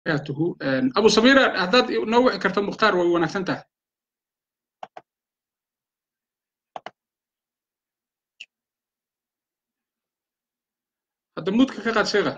Wabarakaatuhu. Abu Samiira, haddaad noo wici karto Mukhtaar, way wanaagsan tahay. Hadda mute-ka ka qaad sheekha.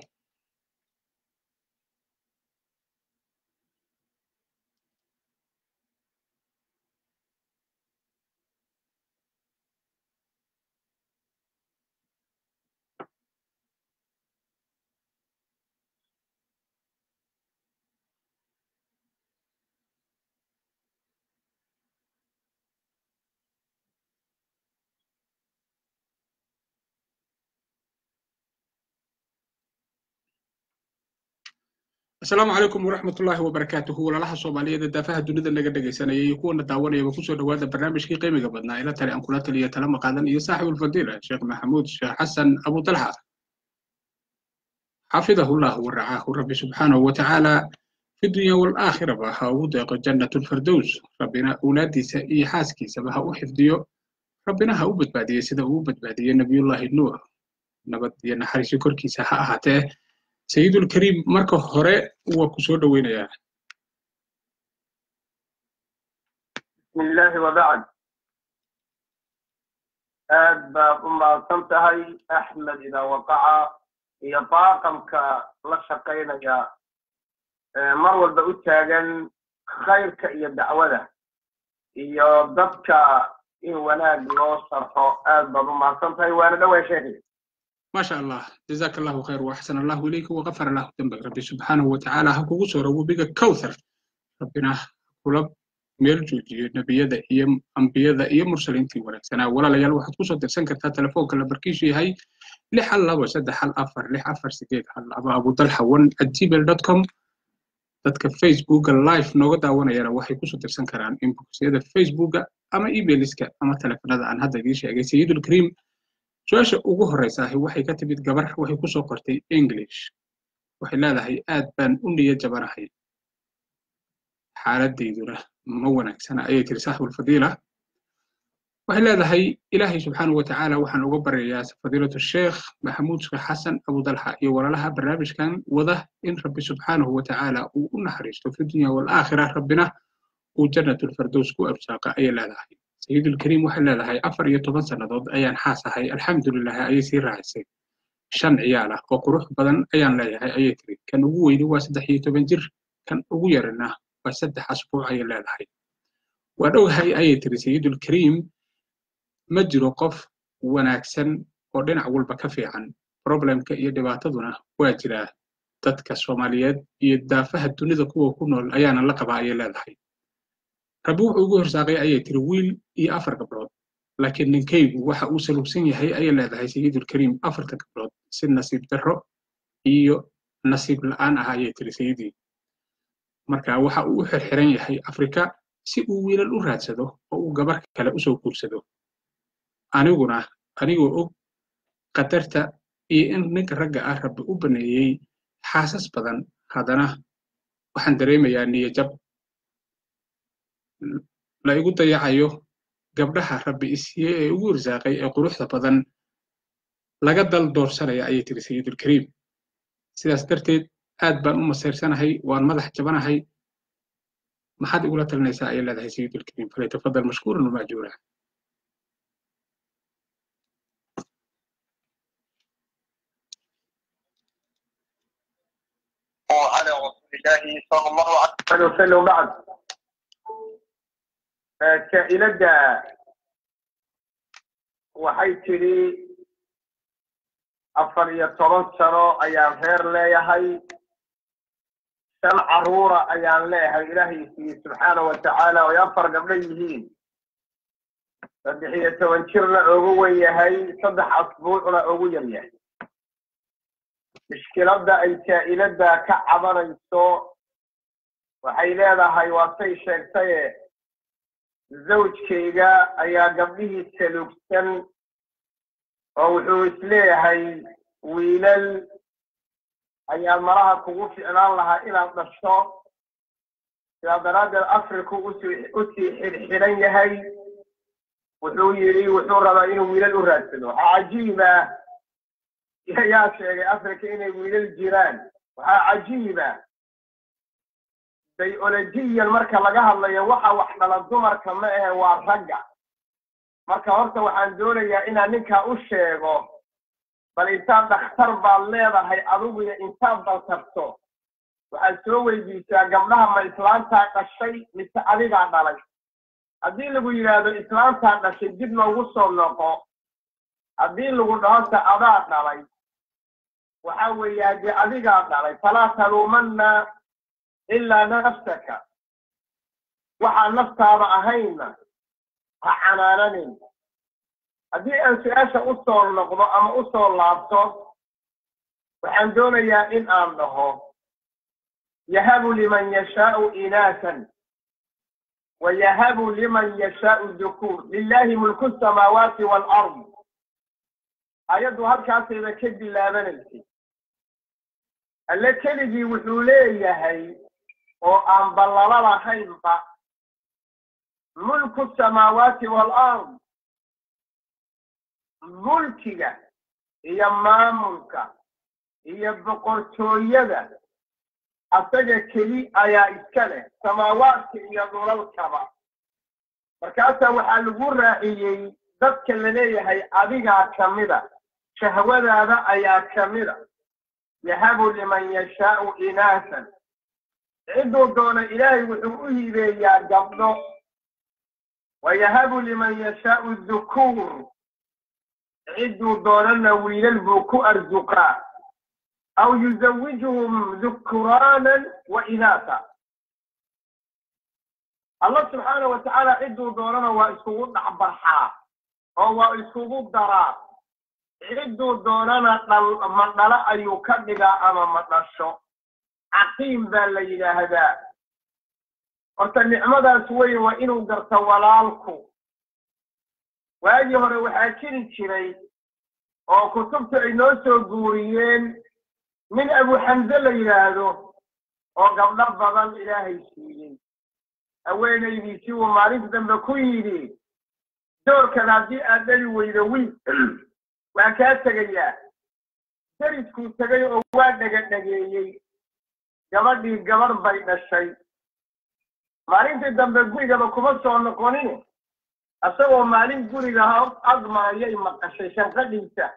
Asalaamu calaykum waraxmatullaahi wabarakaatuhu. Walaalaha Soomaaliyeed ee daafaha dunida naga dhegaysanaya iyo kuwana daawanayaba, kusoo dhowaada barnaamijkii qiimiga badnaa ila tali aan kula taliya tala maqaadan iyo saaxibulfadiila Sheekh Maxamuud Sheekh Xasan Abu Talxa, xafidahullah waracaahu. Rabbi subxaanahu watacaala fi dunya walaakhiraba ha ugu deeqo jannatulfardows, Rabbina awlaadiisa iyo xaaskiisaba ha u xifdiyo, Rabbina ha u badbaadiyey sida uu u badbaadiyey Nabiyullaahi Nuux, nabad iyo naxariisyo korkiisa ha ahaatee. Sayidulkariim, marka hore waa ku soo dhoweynayaa. Bismillaahi wabacd. Aad baad u mahadsan tahay, Axmed idaa waqaca iyo daaqamka la shaqaynaya, mar walba u taagan khayrka iyo dacwada iyo dadka in wanaag loo sharxo. Aad baad u mahadsan tahay, waana dhowaa sheekhi. ما شاء الله، جزاك الله خير وأحسن الله إليك وغفر الله ذنبك. ربي سبحانه وتعالى ha kugu soo rogo webiga Kawthar, Rabbina kula meel joojiyo nebiyada iyo ambiyada iyo mursaliintii wanaagsanaa. Walaalayaal, waxaad kusoo dirsan kartaa telefoonka lambarkiisu yahay 6123146 481 ama abudalxa1@gmail.com. Dadka Facebooka live nooga daawanayana waxay kusoo dirsan karaan inboxyada Facebooka ama emailiska ama telefonada aan hadda idiin sheegay. Sayidulkariim, su-aasha ugu horreysa ahi waxay ka timid gabar, waxay kusoo qortay English. Waxay leedahay: aad baan u niyad jabanahay, xaaladayduna ma wanaagsana, ayay tiri. Saaxibulfadiila, waxay leedahay: Ilaahay subxaanahu watacaala waxaan uga baryayaa fadiilatu Sheekh Maxamuud Sheekh Xasan Abudalxa iyo walaalaha barnaamijkan wada in Rabbi subxaanahu watacaala uu u naxariisto fi dunya walaakhira, Rabbina uu jannatulfardows ku arsaaqa, ayay leedahay. Sayidulkariim, waxay leedahay: 14 sannadood ayaan xaas ahay, alxamdulilah, ayay sii raacisay. Shan ciyaal ah oo qurux badan ayaan leeyahay, ayay tiri. Kan ugu weyni waa 13 jir, kan ugu yarina waa 3 asbuuc, ayay leedahay. Waa dhowhay, ayay tiri sayidulkariim, ma jiro qof wanaagsan oo dhinac walba ka fiican, problemka iyo dhibaataduna waa jiraa. Dadka Soomaaliyeed iyo daafaha dunida kuwa ku nool ayaana la qabaa, ayay leedahay. Rabbi wuxuu ugu horsaaqay, ayay tiri, wiil iyo afar gabdhood, laakiin ninkaygu waxa uu salugsan yahay, ayay leedahay sayidulkariim, afarta gabdhood si nasiib darro iyo nasiib la'aan ah, ayay tiri sayidii. Marka waxa uu u xirxiran yahay Afrika si uu wiilal u raadsado oo uu gabar kale usoo guursado. Aniguna anigoo og qadarta iyo in ninka ragga ah Rabbi u baneeyey xaasas badan, haddana waxaan dareemayaa niyajab la igu dayacayo gabdhaha Rabbi isiiyey ee ugu irsaaqay ee quruxda badan laga dal doorsanaya, ayay tiri sayidulkariim. Sidaas darteed aad baan u masayrsanahay, waan madax jabanahay. Maxaad igula talinaysaa, ayay leedahay sayidulkariim. Falyatafadal mashkuuran wamaajuura. على رسول الله صلى الله عليه وسلم. بعد saa'ilada waxay tidhi: 14 sano ayaan reer leeyahay, shan carruura ayaan leeyahay Ilaahay siiyey subxaana wa tacaala, oy afar gabdho yihiin, 13 jirna ugu wen yahay, 3 asbuucna ugu yar yahay. Mushkiladda ay saa'ilada ka cabanayso, waxay leedahay, waa say sheegtaye, zawjkayga ayaa gabdhihii saluugsan oo wuxuu isleeyahay wiilal ayaa malaha kugu ficlaan lahaa inaad dhasho. Sidaa daraaddeed Afriku usii xidhxidhan yahay. Wuxuu yidhi wuxuu rabaa inuu wiilal u raadsado. Waxaa cajiiba, yaa sheegay Africa inay wiilal jiraan? Waxaa cajiiba Bayolojiyan marka laga hadlayo, waxa wax dhala dumarka ma ahe, waa ragga. Marka horta waxaan doonayaa inaan ninkaa u sheego, bal intaad dhakhtar baad leedahay adiguyo, intaad daltabto waxaad soo weydiisaa gabdhaha ma islaantaa dhashay mise adigaa dhalay. Haddii lagu yidhaahdo islaantaa dhashay, dib noogu soo noqo. Haddii lagu dhaho se adaa dhalay, waxa weeye haddii adigaa dhalay, falaa taluumanna ilaa nafsaka. Waxaan naftaada ahayna ha canaananin. Haddii aan su-aasha u soo noqdo ama u soo laabto, waxaan doonayaa in aan dhaho: yahabu liman yashaau inaasan wa yahabu liman yashaau dukuur, lilahi mulku samaawaati waalard. Ayaddu halkaasayba ka bilaabanaysay. Alle keligii wuxuu leeyahay oo aan ballalo lahaynba mulku samaawaati waalard, mulkiga iyo maamulka iyo boqortooyada asaga keli ayaa iska leh, samaawaadka iyo dhulalkaba. Markaasaa waxaa lagu raaciyey dadka la leeyahay adigaa kamida, shahwadaada ayaa kamida. Yahabu liman yashaau inaasan, cidduu doona Ilaahay wuxuu u hibeeyaa gabdho. Wa yahabu liman yashaau dhukuur, cidduu doonana wiilal buu ku arsuqaa. Aw yuzawijuhum dhukuraanan wa inaasa. Allah subxaana wa tacaala cidduu doonana waa iskugu dhacbarxaa oo waa iskugu daraa, cidduu doonana dhal ma dhalo ayuu ka dhigaa ama ma dhasho, caqiim baa la yidhaahdaa. Horta nicmadaas weyn waa inuu garto walaalku. Waagii hore waxaa jiri jiray oo kutubtu ay noo soo guuriyeen nin Abu Xamse la yidhaahdo oo gabdho badan Ilaahay siiyey. Haweenaydiisii uu maalinta dambe ku yidhi: "Doorkan haddii aad dhali weydo wiil, waan kaa tegayaa." Dariskuu tegay oo waa dhegadhegeeyey. Gabadhii gabadh bay dhashay. Maalintii dambe gurigaba kuma soo noqonin. Isagoo maalin guriga agmaayay maqashay shanqadhiisa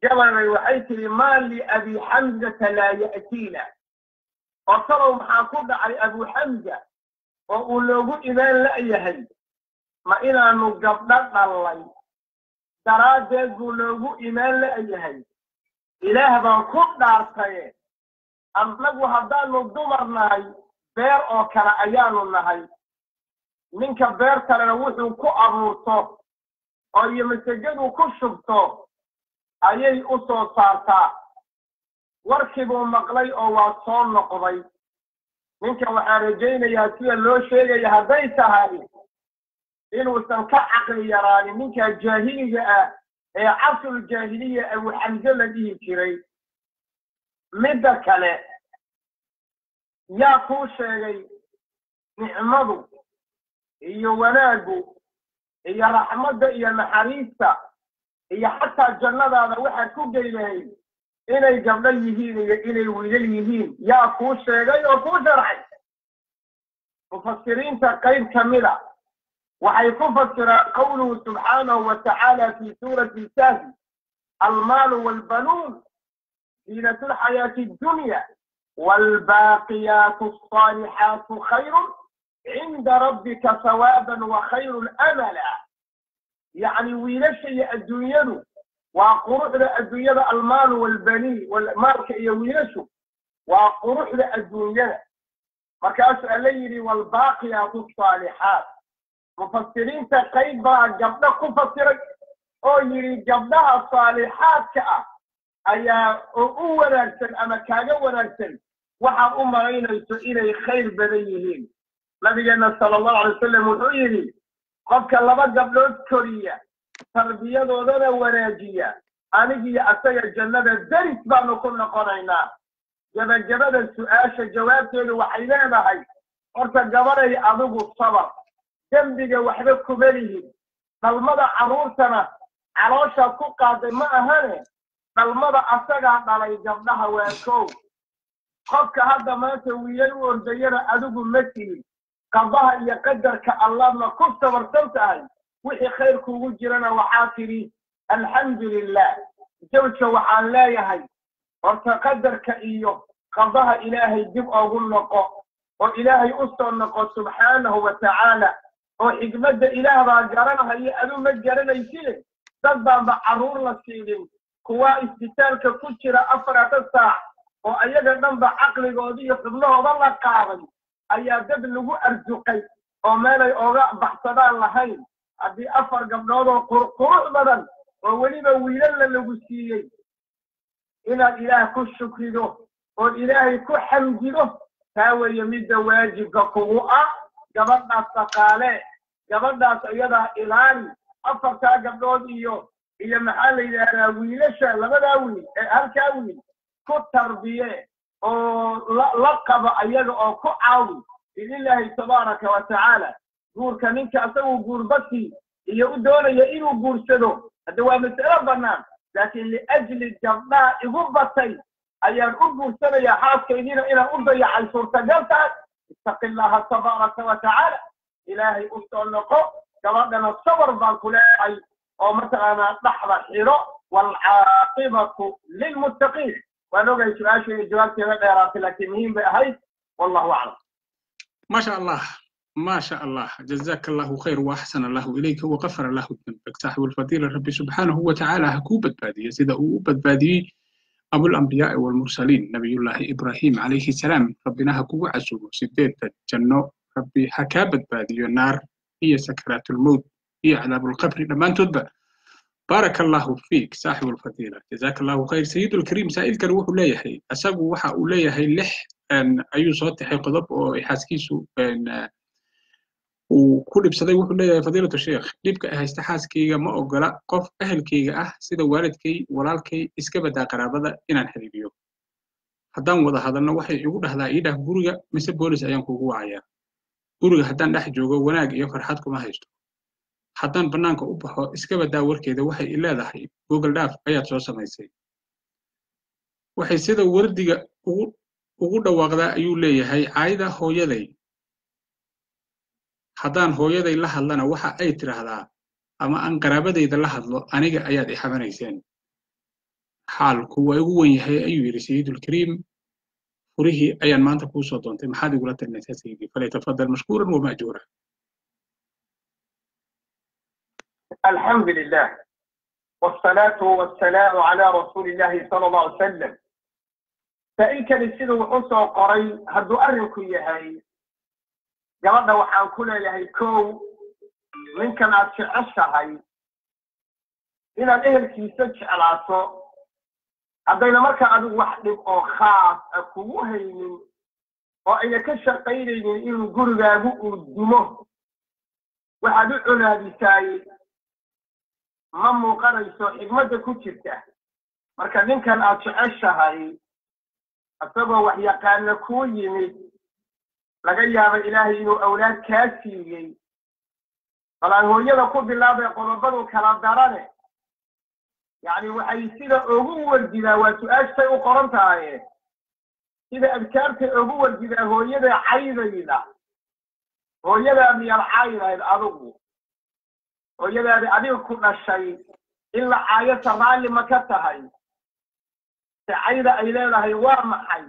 gabanay. Waxay tidhi: "Maa li Abi Xamzata laa ya'tiina?" Oo talow maxaa ku dhacay Abu Xamza oo uu loogu imaan la'yahay? Ma inaanu gabdho dhallay daraaddeed buu loogu imaan la'yahay? Ilaah baan ku dhaartaye, annagu haddaanu dumar nahay, beer oo kale ayaanu nahay. Ninka beer kalena wuxuu ku abuurto oo iyo masagadu ku shubto ayay u soo saartaa. Warkii buu maqlay oo waa soo noqday ninka. Waxaan rajaynayaa sida loo sheegaya hadday tahay inuusan ka caqli yaraanin ninka jaahiliga ah ee casrul jaahiliya Abu Xamse la dhihi jiray. Midda kale, yaa kuu sheegay nicmadu iyo wanaaggu iyo raxmadda iyo naxariista iyo xataa jannadaada waxaad ku geylahayd inay gabdho yihiin iyo inay wiilal yihiin? Yaa kuu sheegay oo kuu sharxay? Mufasiriinta qayb ka mida waxay ku fasiraan qowluhu subxaanahu wa tacaala fi suurati Kahfi: "Almaalu waalbanuun ziinatu lxayaati addunya, waalbaaqiyaatu alصaalixaatu khayrun cinda rabbika sawaaban wa khayrun amala." Yacni wiilasha iyo adduunyadu waa quruxda adduunyada. Almaalu waalbaniin, maalka iyo wiilashu waa quruxda adduunyada. Markaasuu Alla yidhi: "Waalbaaqiyaatu asaalixaat." Mufasiriinta qayb baa gabdho ku fasiray oo yidhi gabdhaha saalixaadka ah ayaa oo u wanaagsan ama kaaga wanaagsan waxaad u malaynayso inay khayr badan yihiin. Nabigeenna sala Allahu alay wasalam wuxuu yidhi: "Qofka laba gabdhood koriya, tarbiyadoodana wanaajiya, anigiyo asaga jannada deris baanu ku noqonaynaa." Gebagabada su-aasha jawaabteedu waxay leedahay: horta gabadhay, adigu sabar, dembiga waxba kuma lihin. Dhalmada carruurtana calooshaad ku qaaday ma ahane, dhalmada asagaa dhalay gabdhaha. Waa kow. Qofka hadda maanta wiilal u ordayana adigu ma tihin. Qadaha iyo qadarka Allahna ku sabarsan tahay, wixii khayr kuugu jirana waxaa tidhi alxamdu lilah. Zawjka waxaan leeyahay, horta qadarka iyo qadaha Ilaahay dib ogu noqo oo Ilaahay u soo noqo subxaanahu wa tacaala, oo xikmadda Ilaah baa garanahaya, adu ma garanayside. Dad baanba carruur la siinin, kuwaa isbitaalka ku jira 4 saac oo ayaga dhanba caqligooda iyo xubnahooda la qaaday ayaa dad lagu arsuqay oo meelay ooga baxsadaan lahayn. Haddii 4 gabdhood oo qurqurux badan oo weliba wiilalla lagu siiyey, inaad Ilaah ku shukrido ood Ilaahay ku xamdido, taa weeye midda waajibka kugu ah. Gabadhaas dhaqaale, gabadhaas iyadaa ilaali. 4taa gabdhood iyo maxaa la yidhaahdaa wiilasha, labadaa wiil ee halkaa wiil ku tarbiye oo la qabo ayaga oo ku caawi biidnillaahi tabaaraka wa tacaala. Guurka ninka asaguu guurbasi iyo u doonaya inuu guursado hadda waa mas'alo bannaan, laakiin liajli gabdhaha igu batay ayaan u guursanayaa xaaskaydiina inaan u dayacay suurtagal tahay. Ittaqi Allaha tabaaraka wa tacaala, Ilaahay u soo noqo. Gabadhana sabar baan ku leeyahay oo mataqaanaa dhaxda xidho, waalcaaqibatu lilmuttaqiin. Waan ogahay su-aasheeda jawaabteeda dheeraatay, laakiin muhiim bay ahayd. Wallahu aclam. ما شاء الله، ما شاء الله، جزاك الله خير وأحسن الله إليك وغفر الله ذنبك صاحب الفضيلة. ربي سبحانه وتعالى هكو بدبادية سيدا أو بدبادي أبو الأنبياء والمرسلين نبي الله إبراهيم عليه السلام. ربنا هكو عزوه سيدة جنة، ربي حكا بدبادية النار هي سكرات الموت هي عذاب القبر لما تدبى. بارك الله فيك صاحب الفضيلة، جزاك الله خير سيد الكريم. سائلك روح لا يحي أساقو وحا لا يحي لح أن أيو صوت حي قضب أو حاسكيسو أن uu ku dhibsaday. Wuxuu leeyahay: fadiilatu sheekh, dhibka haysta xaaskayga ma ogola qof ehelkayga ah sida waalidkay, walaalkay, iska badaa qaraabada inaan xiriiriyo. Haddaan wada hadalno waxay igu dhahdaa ii dhaaf guriga mise boolis ayaan kugu wacayaa. Guriga haddaan dhex joogo wanaag iyo farxad kuma haysto. Haddaan bannaanka u baxo iska badaa warkeeda, waxay i leedahay Google dhaaf ayaad soo samaysay. Waxay sida wardiga ugu dhawaaqdaa ayuu leeyahay caayda hooyaday. Haddaan hooyaday la hadlana waxa ay tidhaahdaa ama aan qaraabadayda la hadlo aniga ayaad i xabanayseen. Xaalku waa igu wen yahay ayuu yidhi sayidulkariim. Furihii ayaan maanta kuu soo doontay, maxaad igula talinaysaa sayidii? Falyatafadal mashkuuran wama'juura. الحمد لله والصلاة والسلام على رسول الله صلى الله عليه وسلم. سائلكani siduu wuxuu soo qoray, hadduu arrinku yahay gabadha, waxaan ku leeyahay: kow, ninkan aad jeceshahay inaad ehelkiisa jeclaato, haddayna markaa adigu wax dhib oo khaas a kugu haynin oo ayna ka shaqaynaynin inuu gurigaagu uu dumo, waxaad u colaadisaay ma muuqanayso xigmadda ku jirta. Marka ninkan aad jeceshahay isagoo wax yaqaana kuu yimid, laga yaaba Ilaahay inuu awlaad kaa siiyey. Bal aan hooyada ku bilaabay, qodobadu kala darane. Yacni waxay sida ugu wardidaa, waa su-aashtay u qoran tahaye, sida adkaartay ugu wardidaa hooyada caydayda. Hooyadaa miyaad caydayd adigu? Hooyadaadi adiga ku dhashay in la caayota raalli ma ka tahay? Cayda ay leedahay waa maxay?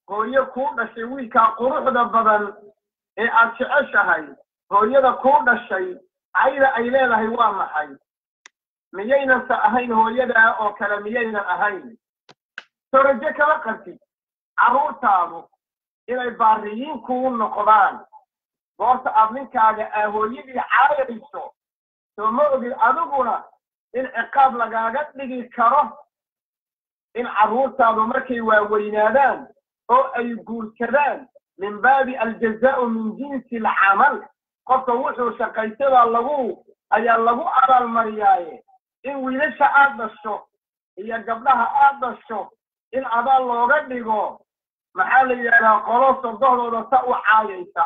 Hooyo kuu dhashay, wiilkaa quruxda badan ee aad jeceshahay, hooyada kuu dhashay cayda ay leedahay waa maxay? Miyaynanse ahayn hooyadaa oo kale? Miyaynan ahayn? Soo rajo kama qabtid carruurtaadu inay baariyiin kugu noqdaan goorta aad ninkaaga aa hooyadii caayayso? Soo ma ogid adiguna in ciqaab lagaaga dhigi karo in carruurtaadu markay waaweynaadaan oo ay guursadaan? Min baabi aljazaau min jinsi alcamal, qofka wuxuu shaqaysadaa lagu ayaa lagu abaalmariyaaye. In wiilasha aad dhasho iyo gabdhaha aad dhasho in abaal looga dhigo, maxaa la yidhahdaa, qolo sodohdooda sa u caayaysa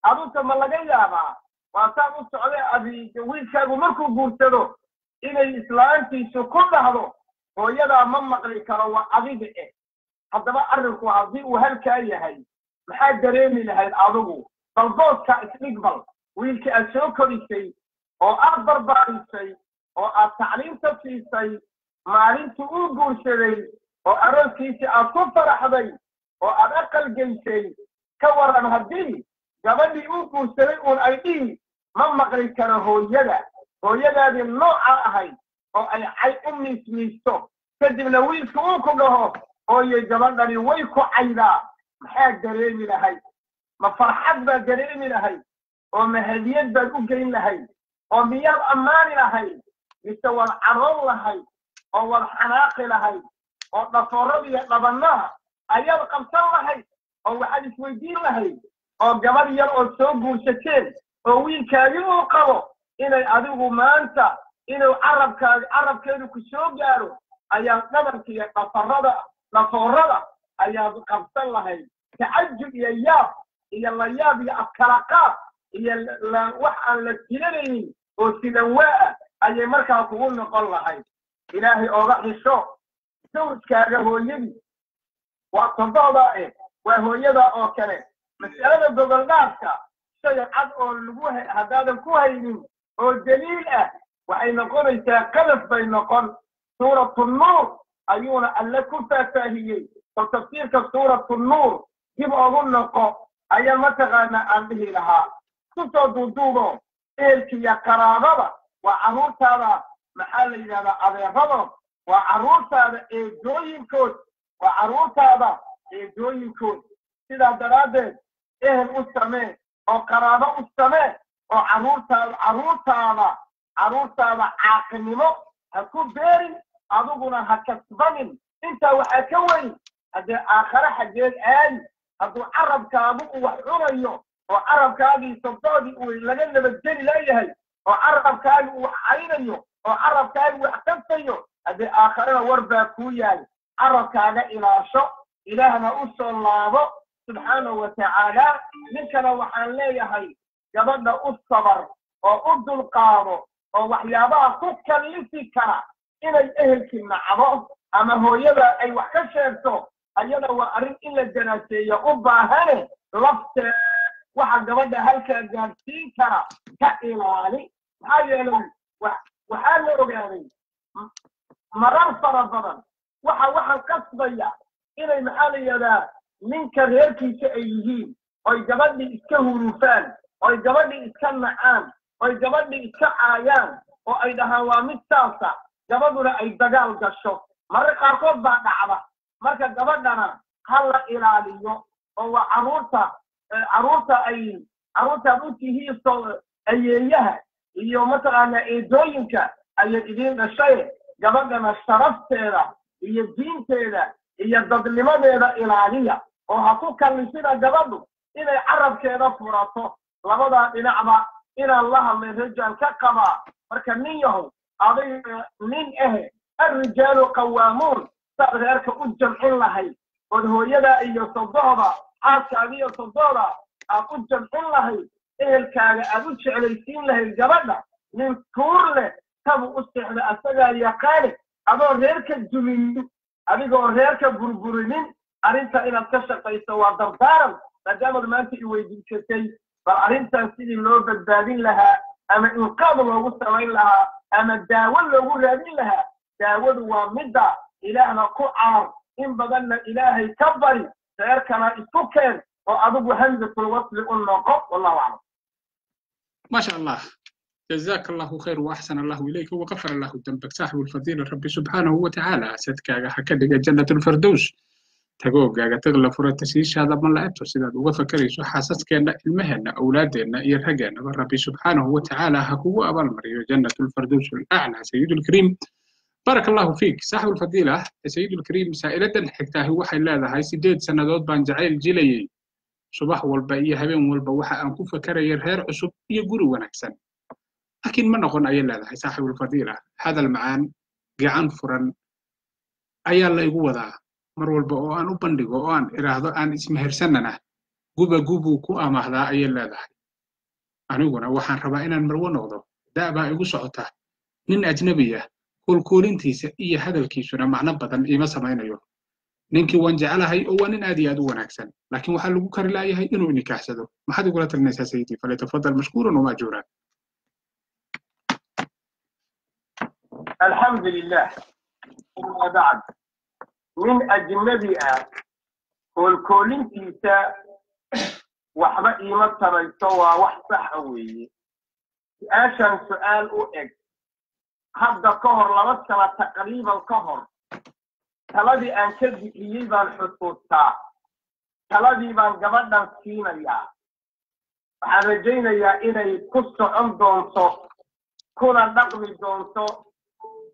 adunta, ma laga yaabaa? Waa saan u socday. Adi wiilkaagu markuu guursado inay islaantiisu ku dhahdo hooyadaa ma maqli karo, waa adiga eh. Haddaba arrinku haddii uu halkaa yahay, maxaa dareemi lahayd adigu? Bal boodka isdhig, bal wiilkii aad soo korisay oo aad barbaarisay oo aad tacliimta siisay, maalintii uu guursaday oo arooskiisii aad ku faraxday oo aad aqal geysay, ka waran haddii gabadhii uu guursaday uun ay dhihi "Ma maqli karo hooyada"? Hooyadaadii nooca ahayd oo ay cay u miismiisto, kadibna wiilka uu ku dhaho, "Hooyay, gabadhani way ku caydaa," maxaad dareemi lahayd? Ma farxad baad dareemi lahayd oo ma hadiyad baad u geyn lahayd oo miyaad ammaani lahayd, mise waad caroon lahayd oo waad xanaaqi lahayd oo dhafoorada iyo dhabannaha ayaad qabsan lahayd oo waxaad isweydiin lahayd oo gabadh yar oo soo guursateen oo wiilkaagii uu qabo inay adigu maanta inuu carabkaagi carabkeedu ku soo gaaro ayaad dhabanka iyo dhafarada dhafoorada ayaad qabsan lahayd? Tacajub iyo yaab iyo layaab iyo afkalaqaab iyo wax aan la tiranaynin oo sidan waa ah ayay markaa kugu noqon lahayd. Ilaahay ooga xisho sawjkaaga hooyadii waa toddoba eh, waa hooyada oo kale. Mas'alada gogoldhaafka, shay cad oo lagu haddaadan ku haynin oo daliil ah, waxay noqonaysaa qadaf bay noqon. Suuratu Nuur ayuuna Alle ku faahfaahiyey. Bal tafsiirka Suuratu Nuur dib ogu noqo ayaa mataqaanaa aan dhihi lahaa. Kusoo duuduubo, ehelkiiyo qaraabada waa carruurtaada, maxaa la yidhahdaa, adeeradood, waa carruurtaada eedooyinkood, waa carruurtaada eedooyinkood. Sidaa daraaddeed ehel u samee oo qaraabo u samee oo carruurtaada caaqinimo ha ku beerin, adiguna ha kasbanin. Intaa waxaa ka weyn, haddee aakhare xaggeed aadi hadduu carabkaagu uu wax cunayo oo carabkaagii sabdoodii uu laga nabadgeli leeyahay oo carabkaagi uu wax caynayo oo carabkaagi wax kafayo? Haddee aakharena war baa kuu yaal. Carabkaaga ilaasho, Ilaahna u soo laabo subxaanahu wa tacaala. Ninkana waxaan leeyahay, gabadha u sabar oo u dulqaado oo waxyaabaha ku kallifi kara inay ehelkii nacdo ama hooyada ay wax ka sheegto, ayada waa arrin in la daraaseeyo u baahane. Lafteeda waxa gabadha halkaa gaadhsiin kara ka ilaali. Maxaa yeelay, waxaa la ogaaday marar fara badan waxaan qasbaya inay, maxaa la yidhahdaa, ninka reerkiisa ay yihiin oy gabadhii iska hurufaan, oy gabadhii iska nacaan, oy gabadhii iska caayaan oo ay dhahaan waa mid saasa, gabadhuna ay dagaal gasho. Marar qaarkood baa dhacda. Marka gabadhana ha la ilaaliyo oo waa carruurta ay carruurtaad u tihiin soo ayeeyaha iyo mataqaanaa eedooyinka ayay idiin dhashay. Gabadhana sharafteeda iyo diinteeda iyo dadnimadeeda ilaaliya oo ha ku kallifina gabadhu inay carabkeeda furato. Labadaa dhinacba inaan la hadlay rajaan ka qabaa. Marka nin yahow, adiga nin ahe, alrijaalu qawaamuun. Saad reerka u jamcin lahayd ood hooyada iyo sodohda, xaaskaaga iyo sodohda aad u jamcin lahayd, ehelkaaga aad u jeclaysiin lahayd gabadha, nin tuur leh tabu u seexda asagaa yaqaane, adoo reerka duminin, adigoo reerka burburinin, arrinta inaad ka shaqayso waa dardaaran, maadaamaad maanta i weydiisatay bal arrintan sidii loo badbaadin lahaa ama inqaad loogu samayn lahaa ama daawo loogu raadin lahaa. Daawadu waa midda Ilaahna ku carar, in badanna Ilaahay ka bari, reerkana isku keen oo adigu hamzatul wasli u noqo. Wallahu aclam. ما شاء الله، جزاك الله خير وأحسن الله إليك وغفر الله ذنبك صاحب الفضيلة. ربي سبحانه وتعالى سدكاga ha ka dhiga Jannat Alfirdows. Tagoogaaga tagla fura tasiishaada ma la egto sidaad uga fakarayso xaasaskeenna, ilmaheenna, awlaadeenna iyo raggeenaba. Rabbi subxaanahu watacaala ha kugu abaalmariyo Jannat Alfirdows alaclaa. Sayidulkariim, بارك الله فيك. صاحب الفضيلة سيد الكريم، سائلة xigtaahi waxay leedahay: 8 sannadood baan jacayl jilayey. Subax walba iyo habeen walba waxa aan ku fakarayay reer cusub iyo guri wanaagsan, laakiin ma noqon, ayay leedahay saaxibulfadiila. Hadal macaan, gacan furan ayaa la igu wadaa. Mar walba oo aan u bandhigo oo aan idhaahdo aan ismehersanana, guba gubuu ku amaahdaa, ayay leedahay. Aniguna waxaan rabaa inaan marwo noqdo, da'baa igu socota. Nin ajnabi ah kuulkuulintiisa iyo hadalkiisuna macno badan iima samaynayo. Ninkii waan jecelahay oo waa nin aad iyo aad u wanaagsan, laakiin waxaa lagu kari laayahay inuu nikaaxsado. Maxaad igula talinaysaa sayidii? Falyatafadal mashkuuran wamaajuura. Alxamdu lilah. Amaa bacd, nin ajnabi ah koolkoolintiisa waxba iima tarayso, waa wax saxa weeye. Su-aashan su-aal u eg hadda ka hor 2 sano taqriiban ka hor taladii aan ka bixiyey baan xusuustaa, taladii baan gabadhan siinayaa. Waxaan rajaynayaa inay ku socon doonto kuna dhaqmi doonto,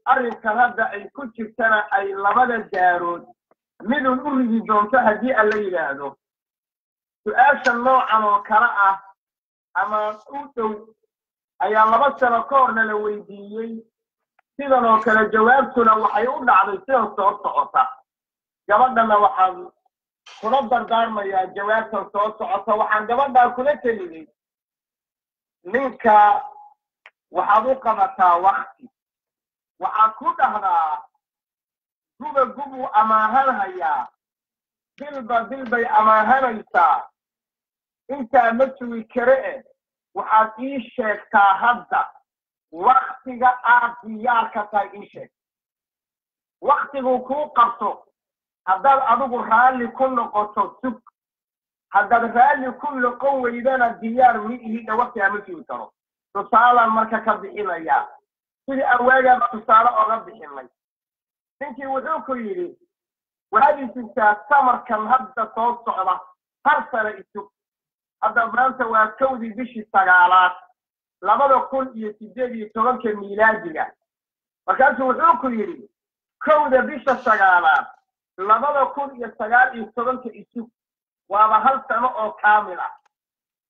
arrinkan hadda ay ku jirtana ay labada daarood midun u ridi doonto haddii alla yidhaahdo. Su-aasha noocan oo kale ah ama u dhow ayaa 2 sano ka horna la weydiiyey sidan oo kale, jawaabtuna waxay u dhacday sidan soo socota. Gabadhana waxaan kula dardaarmayaa jawaabtan soo socota. Waxaan gabadhaa kula teliyey: ninka waxaad u qabataa wakti, waxaad ku dhahdaa guba gubuu amaahanhayaa, bilba bil bay amaahanaysaa, intaa ma sugi kare eh, waxaad ii sheegtaa hadda waktiga aad diyaarka tahay ii sheeg. Waktiguu kuu qabto haddaad adigu raalli ku noqoto sug, haddaad raalli ku noqon weydana diyaar mi ihidha, waktigaa ma sugi karo. Tusaalaan marka ka bixinayaa sidii aan waagaaba tusaale oga bixinay. Ninkii wuxuu ku yidhi: waxaad isugtaa samarkan hadda soo socda, har sano isug. Hadda maanta waa 1dii bishii sagaalaad 2018-ka miilaadiga. Markaasuu wuxuu ku yidhi: 1da bisha sagaalaad 2019-ka isug, waaba hal sano oo kaamil ah.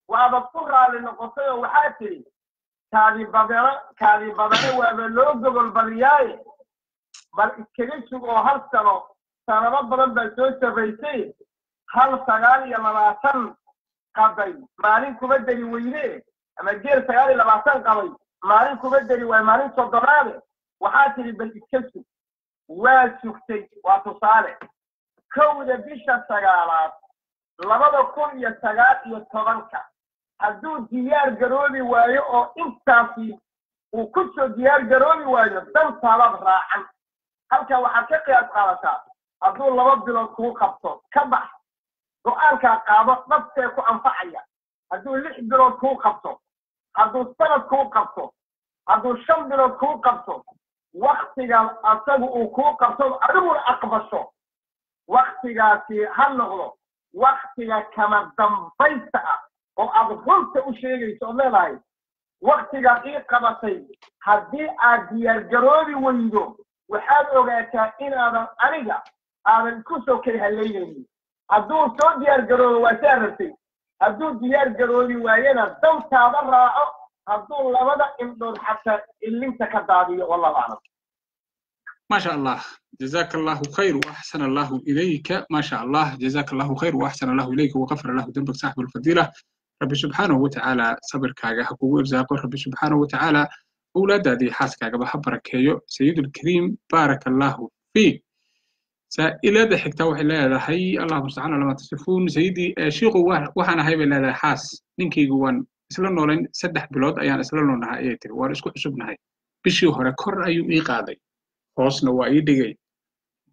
Waaba ku raali noqotay oo waxaa tidhi: kaadi badano, kaadi badane waaba loo gogol badiyaaye, bal iskaga sug oo hal sano, sanado badan baa soo sarraysay, hal 29 qabay maalin kuma deri weyne, ama geel 29 qabay maalin kuma deri waay maalin soddonaade. Waxaa tidhi bal iska sug. Waa sugtay. Waa tusaale. 1da bisha sagaalaad 2019-ka hadduu diyaar garoobi waayo oo intaasi uu ku soo diyaar garoobi waayo, dantaadaad raacan. Halkaa waxaad ka qiyaas qaadataa: hadduu 2 bilood kuu qabto, ka bax, go-aankaa qaado dhabtee ku anfacaya. Hadduu 6 bilood kuu qabto, hadduu sanad kuu qabto, hadduu 5 bilood kuu qabto, waktiga asagu uu kuu qabto adiguna aqbasho, waktigaasi ha noqdo waktiga kama dambaysta ah oo aad runta u sheegayso ood leedahay: waktigaad ii qabatay haddii aad diyaargaroobi weydo, waxaad ogaataa inaadan aniga aadan ku soo keli halaynaynin. Hadduu soo diyaargaroobo waa saa rabtay, hadduu diyaar garoobi waayana dantaada raaco, hadduu labada indhood xataa ilinta ka daadiyo. Wallahu aclam. ما شاء الله، جزاك الله خير وأحسن الله إليك. ما شاء الله، جزاك الله خير وأحسن الله إليك وغفر الله ذنبك صاحب الفضيلة. ربي سبحانه وتعالى صبركaaga ha kugu irsaaqo. Rabbi subxaanahu watacaala awlaadaadii xaaskaagaba ha barakeeyo. Sayid ulkariim, baaraka allahu fiik. Saa'ilada xigta waxay leedahay: allahu mustacaan alama tasifuun. Sayidii shiiqu, waxaan ahay bay leedahay xaas ninkaygu, waan isla noolayn 3 bilood ayaan isla noolnahay ayay tiri, waan isku cusubnahay. Bishii hore kor ayuu ii qaaday, hoosna waa ii dhigay,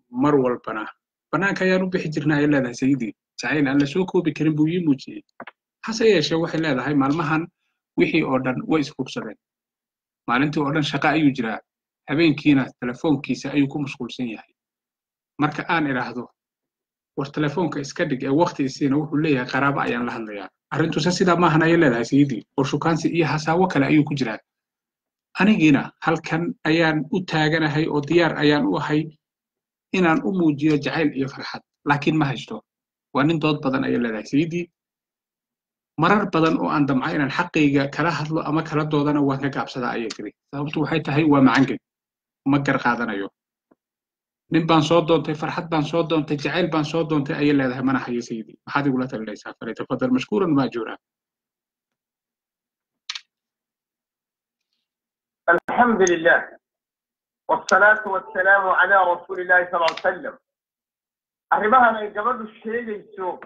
mar walbana bannaanka ayaan u bixi jirnay ayay leedahay sayidii. Jacayl aan la soo koobi karin buu ii muujiyey. Hase yeeshee waxay leedahay maalmahan wixii oo dhan way isfursadeen. Maalintii oo dhan shaqo ayuu jiraa, habeenkiina telefoonkiisa ayuu ku mashquulsan yahay. Marka aan idhaahdo war telefoonka iska dhig ee waqti isiina, wuxuu leeyahay qaraabo ayaan la hadlayaa. Arrintuse sidaa maahan ayay leedahay sayidii, oo shukaansi iyo hasaawo kale ayuu ku jiraa. Anigiina halkan ayaan u taaganahay oo diyaar ayaan u ahay inaan u muujiyo jacayl iyo farxad, laakiin ma haysto. Waa nin dood badan ayay leedahay sayidii. Marar badan oo aan damca inaan xaqayga kala hadlo ama kala doodana waan ka gaabsadaa ayay tiri. Sababtu waxay tahay waa macangeg, ma gar qaadanayo. Nin baan soo doontay, farxad baan soo doontay, jacayl baan soo doontay ayay leedahay, mana hayo. Sayidii, maxaad igula talinaysaa? Falyatafadal mashkuuran maajuura. الحمد لله والصلاة والسلام على رسول الله صلى الله عليه وسلم. Arrimahan ay gabadhu sheegayso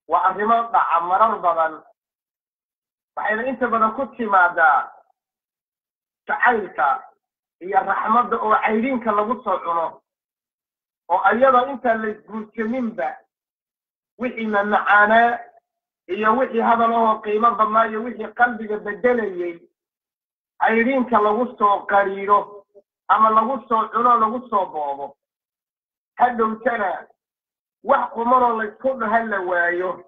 waa arrimo dhaca marar badan, waxayna inta badan ku timaadaa jacaylka iyo raxmadda oo caydhiinka lagu soo cuno, oo ayada intaan la isguursaninba wixii mamacaanaa iyo wixii hadal ahoo qiimo badnaa iyo wixii qalbiga bedelayey caydhiinka lagu soo qariiro ama lagu soo cuno, lagu soo boobo, hadhowtana wax qumanoo laysku dhaha la waayo.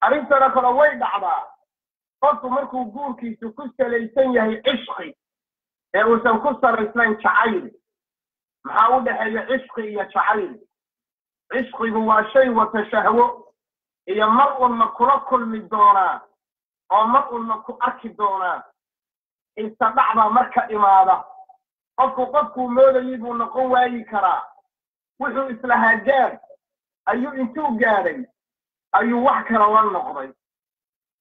Arrintana kale way dhacdaa qofku markuu guurkiisu ku salaysan yahay cishqi ee uusan ku salaysnayn jacayl. Maxaa u dhexeeya cishqi iyo jacayl? Cishqigu waa shay wata shahwo iyo mar unma kula kulmi doonaa oo mar unma ku arki doonaa. Inta dhacbaa marka imaada, qofku qofkuu moodayey buu noqon waayi karaa. Wuxuu islahaa gaad ayuu intuu gaadhay ayuu wax kala la noqday.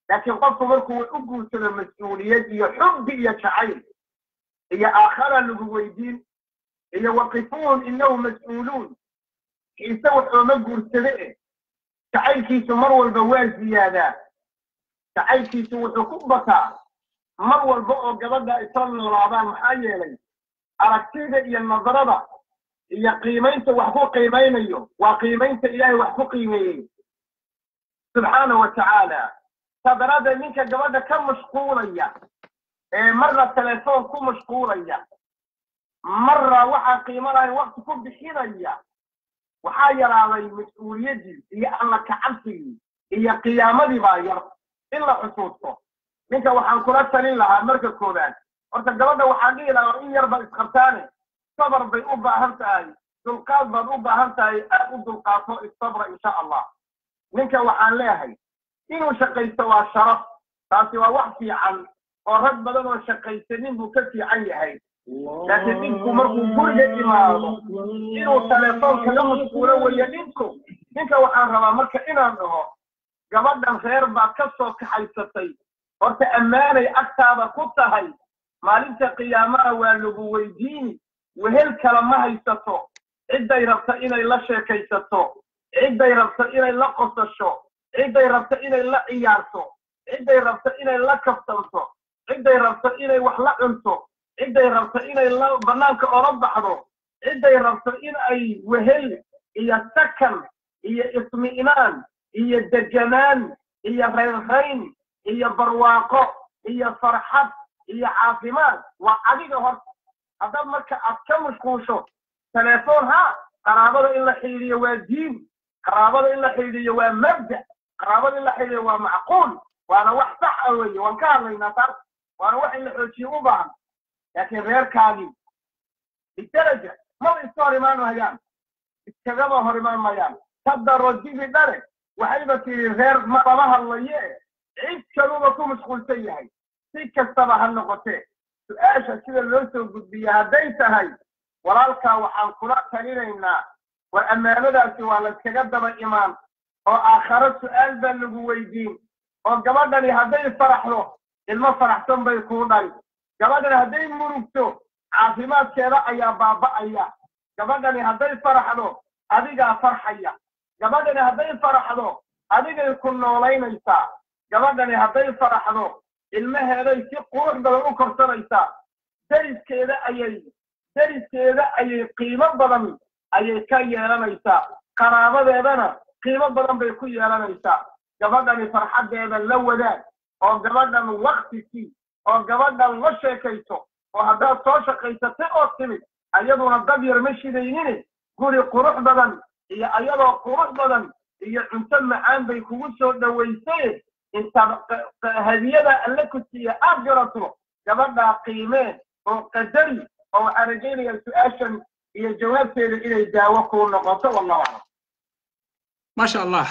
Laakiin qofku markuu u guursado mas-uuliyad iyo xubbi iyo jacayl iyo aakhara lagu weydiin iyo waqifuun innahu mas-uuluun, xiise wax ooma guursade eh, jacaylkiisu mar walba waa ziyaadaa. Jacaylkiisu wuxuu ku bataa mar walba oo gabadha isla noolaadaan, maxaa yeelay aragtida iyo nadarada iyo qiimaynta wax ku qiimaynayo waa qiimaynta Ilaahay wax ku qiimeeyey subxaana wa tacaala. Saa daraaddeed ninka gabadha ka mashquulaya ee marna telefoon ku mashquulaya, marna waxaan qiimo lahayn waqti ku bixinaya, waxaa yaraaday mas-uuliyaddii iyo alla kacabsigii iyo qiyaamadii baa yar in la xusuusto. Ninka waxaan kula talin lahaa marka koowaad, horta gabadha waxaan dhihi lahaa in yar baad isqabtaane, sabar bay u baahan tahay, dulqaad baad u baahan tahay, aad u dulqaato, isabra insha Allah. Ninka waxaan leeyahay inuu shaqaysto waa sharaf, taasi waa wax fiican oo rag badan oo shaqaysanin buu ka fiican yahay. Laakiin ninku markuu guriga imaado inuu telefoon kaga mashquulo weeye ninku. Ninka waxaan rabaa marka inaan dhaho, gabadhan reer baad ka soo kaxaysatay, horta ammaanay agtaada ku tahay, maalinta qiyaamaha waa lagu weydiini. Wehel kale ma haysato, cidday rabta inay la sheekaysato, cidday rabta inay la qosasho, cidday rabta inay la ciyaarto, cidday rabta inay la kaftanto, cidday rabta inay wax la cunto, cidday rabta inay la bannaanka ola baxdo, cidday rabto in ay wehel iyo sakan iyo ismi'naan iyo deganaan iyo raynrayn iyo barwaaqo iyo farxad iyo caafimaad waa adiga. Horta haddaad marka aad ka mashquusho telefoon, ha qaraabada in la xidhiidhiyo waa diin, qaraabada in la xidhiidhiyo waa mabda, qaraabada in la xidhiidhiyo waa macquul, waana wax sax ah weeye, waan ka hadlaynaa taas, waana wax in la xoojiyo u baahan. Laakiin reerkaagii bidaraja maba iska hor imaan hayaan, iskagaba hor imaan mayaan. Tadaro dibi dhale waxayba tidhi reer ma lama hadlaye, cid kaluba ku mashquulsan yahay. Si kastaba ha noqotee, su-aasha sida loo soo gudbiya hadday tahay, walaalkaa waxaan kula talinaynaa, war ammaanadaasi waa layskaga daba imaan oo aakharo su-aal baa lagu weydiin. Oo gabadhani hadday faraxdo ilmo faraxsan bay kuu dhali, gabadhani hadday murugto caafimaadkeeda ayaa baaba'aya, gabadhani hadday faraxdo adigaa farxaya, gabadhani hadday faraxdo adigay ku noolaynaysaa, gabadhani hadday faraxdo ilmaheeday si qurux badan u korsanaysaa, deriskeeda ayay qiimo badan ayay ka yeelanaysaa, qaraabadeedana qiimo badan bay ku yeelanaysaa. Gabadhani farxaddeeda la wadaag oo gabadhan wakti sii oo gabadhan la sheekayso, oo haddaad soo shaqaysatay oo timid ayaduna dab yar ma shidaynine, guri qurux badan iyo ayadoo qurux badan iyo cunto macaan bay kugu soo dhowaysay. Intaad hadiyada alle ku siiya aad garato, gabadhaa qiimee oo qadari. Oo waxaan rajaynayaa su-aashan iyo jawaabteeda inay daawo kuu noqoto. Wallahu aclam. ما شاء الله،